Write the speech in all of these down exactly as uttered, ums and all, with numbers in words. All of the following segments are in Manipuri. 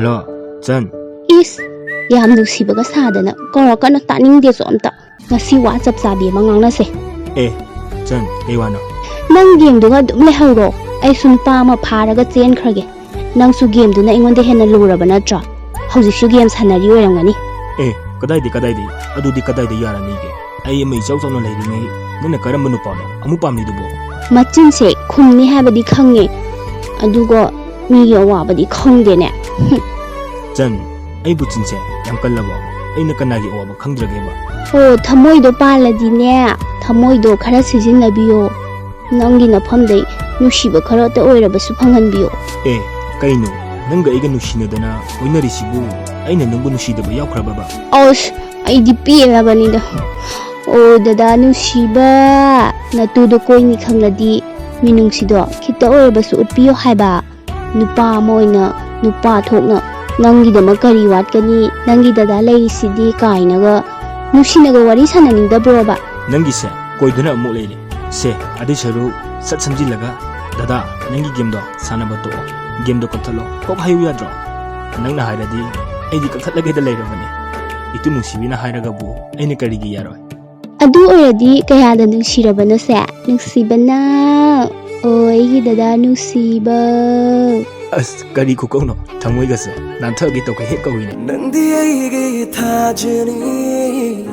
ꯍꯜꯂꯣ, ꯆꯟ꯫ ꯏꯁ, ꯌꯥꯝ ꯅꯨꯡꯁꯤꯕꯒ ꯁꯥꯗꯅ꯫ ꯀꯧꯔꯛꯀꯅꯨ, ꯇꯥꯅꯤꯡꯗꯦꯁꯨ ꯑꯝꯇ꯫ ꯉꯁꯤ ꯋꯥ ꯆꯞ ꯆꯥꯕꯤ ꯑꯃ ꯉꯥꯡꯅꯁꯦ꯫ ꯑꯦ, ꯆꯟ, ꯀꯩ ꯋꯥꯅꯣ? ꯅꯪ ꯒꯦꯝꯗꯨꯒ ꯑꯗꯨꯝ ꯂꯩꯍꯧꯔꯣ꯫ ꯑꯩꯁꯨ ꯅꯨꯄꯥ ꯑꯃ ꯐꯥꯔꯒ ꯆꯦꯟꯈ꯭ꯔꯒꯦ꯫ ꯅꯪꯁꯨ ꯒꯦꯝꯗꯨꯅ ꯑꯩꯉꯣꯟꯗ ꯍꯦꯟꯅ ꯂꯨꯔꯕ ꯅꯠꯇ꯭ꯔꯣ? ꯍꯧꯖꯤꯛꯁꯨ ꯒꯦꯝ ꯁꯥꯟꯅꯔꯤ ꯑꯣꯏꯔꯝꯒꯅꯤ꯫ ꯑꯦ, ꯀꯗꯥꯏꯗꯩ, ꯀꯗꯥꯏꯗꯩ? ꯑꯗꯨꯗꯤ ꯀꯗꯥꯏꯗ ꯌꯥꯔꯅꯤꯒꯦ? ꯑꯩ ꯑꯃ ꯏꯆꯥꯎ ꯆꯥꯎꯅ ꯂꯩꯔꯤꯉꯩ ꯅꯪꯅ ꯀꯔꯝꯕ ꯅꯨꯄꯥꯅꯣ ꯑꯃꯨꯛ ꯄꯥꯝꯂꯤꯗꯨꯕꯣ? ꯃꯆꯤꯟꯁꯦ ꯈꯨꯝꯅꯤ ꯍꯥꯏꯕꯗꯤ ꯈꯪꯉꯦ, ꯑꯗꯨꯒ ꯃꯤꯒꯤ ꯑꯋꯥꯕꯗꯤ ꯈꯪꯗꯦꯅꯦ꯫ ꯆꯟ, ꯑꯩꯕꯨ ꯆꯤꯟꯁꯦ ꯌꯥꯝ ꯀꯜꯂꯕꯣ? ꯑꯩꯅ ꯀꯅꯥꯒꯤ ꯑꯋꯥꯕ ꯈꯪꯗ꯭ꯔꯒꯦꯕ? ꯑꯣ, ꯊꯃꯣꯏꯗꯣ ꯄꯥꯜꯂꯗꯤꯅꯦ, ꯊꯃꯣꯏꯗꯣ ꯈꯔ ꯁꯤꯖꯤꯟꯅꯕꯤꯌꯣ꯫ ꯅꯪꯒꯤ ꯅꯐꯝꯗꯩ ꯅꯨꯡꯁꯤꯕ ꯈꯔꯇ ꯑꯣꯏꯔꯕꯁꯨ ꯐꯪꯍꯟꯕꯤꯌꯣ꯫ ꯑꯦ, ꯀꯩꯅꯣ? ꯅꯪꯒ ꯑꯩꯒ ꯅꯨꯡꯁꯤꯅꯗꯅ ꯀꯣꯏꯅꯔꯤꯁꯤꯕꯨ ꯑꯩꯅ ꯅꯪꯕꯨ ꯅꯨꯡꯁꯤꯗꯕ ꯌꯥꯎꯈ꯭ꯔꯕꯕ? ꯑꯁ, ꯑꯩꯗꯤ ꯄꯦꯜꯂꯕꯅꯤꯗ꯫ ꯑꯣ ꯗꯗꯥ ꯅꯨꯡꯁꯤꯕ, ꯅꯇꯨꯗꯣ ꯀꯣꯏꯅꯤ ꯈꯪꯂꯗꯤ ꯃꯤꯅꯨꯡꯁꯤꯗꯣ ꯈꯤꯇ ꯑꯣꯏꯔꯕꯁꯨ ꯎꯠꯄꯤꯌꯣ ꯍꯥꯏꯕ꯫ ꯅꯨꯄꯥ ꯑꯃ ꯑꯣꯏꯅ ꯅꯨꯄꯥ ꯊꯣꯛꯅ ꯅꯪꯒꯤꯗꯃꯛ ꯀꯔꯤ ꯋꯥꯠꯀꯅꯤ, ꯅꯪꯒꯤ ꯗꯗꯥ ꯂꯩꯔꯤꯁꯤꯗꯤ ꯀꯥꯏꯅꯒ ꯅꯨꯡꯁꯤꯅꯒ ꯋꯥꯔꯤ ꯁꯥꯟꯅꯅꯤꯡꯗꯕ꯭ꯔꯣꯕ? ꯅꯪꯒꯤꯁꯦ ꯀꯣꯏꯗꯨꯅ ꯑꯃꯨꯛ ꯂꯩꯔꯦ꯫ ꯁꯦ, ꯑꯗꯨꯏ ꯁꯔꯨꯛ ꯁꯠ ꯁꯝꯖꯤꯜꯂꯒ, "ꯗꯗꯥ, ꯅꯪꯒꯤ ꯒꯦꯝꯗꯣ ꯁꯥꯟꯅꯕ ꯇꯣꯛꯑꯣ, ꯒꯦꯝꯗꯣ ꯀꯛꯊꯠꯂꯣ" ꯀꯣꯛ ꯍꯥꯏꯌꯨ ꯌꯥꯗ꯭ꯔꯣ? ꯅꯪꯅ ꯍꯥꯏꯔꯗꯤ ꯑꯩꯗꯤ ꯀꯛꯊꯠꯂꯒꯦꯗ ꯂꯩꯔꯕꯅꯦ꯫ ꯏꯇꯨ ꯅꯨꯡꯁꯤꯕꯤꯅ ꯍꯥꯏꯔꯒꯕꯨ ꯑꯩꯅ ꯀꯔꯤꯒꯤ ꯌꯥꯔꯣꯏ? ꯑꯗꯨ ꯑꯣꯏꯔꯗꯤ ꯀꯌꯥꯗ ꯅꯨꯡꯁꯤꯔꯕꯅꯣꯁꯦ? ꯅꯨꯡꯁꯤꯕꯅ, ꯑꯣ ꯑꯩꯒꯤ ꯗꯗꯥ ꯅꯨꯡꯁꯤꯕ꯫ ꯑꯁ, ꯀꯔꯤ ꯈꯨꯀꯧꯅꯣ? ꯊꯃꯣꯏꯒꯁꯦ ꯅꯥꯟꯊꯒꯦ ꯇꯧꯈꯩ ꯍꯦꯛ ꯀꯧꯏꯅꯦ꯫ ꯅꯪꯗꯤ ꯑꯩꯒꯤ ꯊꯥꯖꯅꯤ,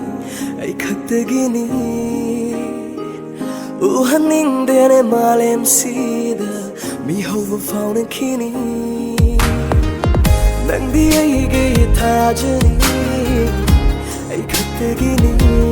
ꯑꯩ ꯈꯛꯇꯒꯤꯅꯤ꯫ ꯎꯍꯟꯅꯤꯡꯗꯦꯅꯦ ꯃꯥꯂꯦꯝꯁꯤꯗ ꯃꯤꯍꯧꯕ ꯐꯥꯎꯅꯈꯤꯅꯤ꯫ ꯅꯪꯗꯤ ꯑꯩꯒꯤ ꯊꯥꯖꯅꯤ, ꯑꯩ ꯈꯛꯇꯒꯤꯅꯤ꯫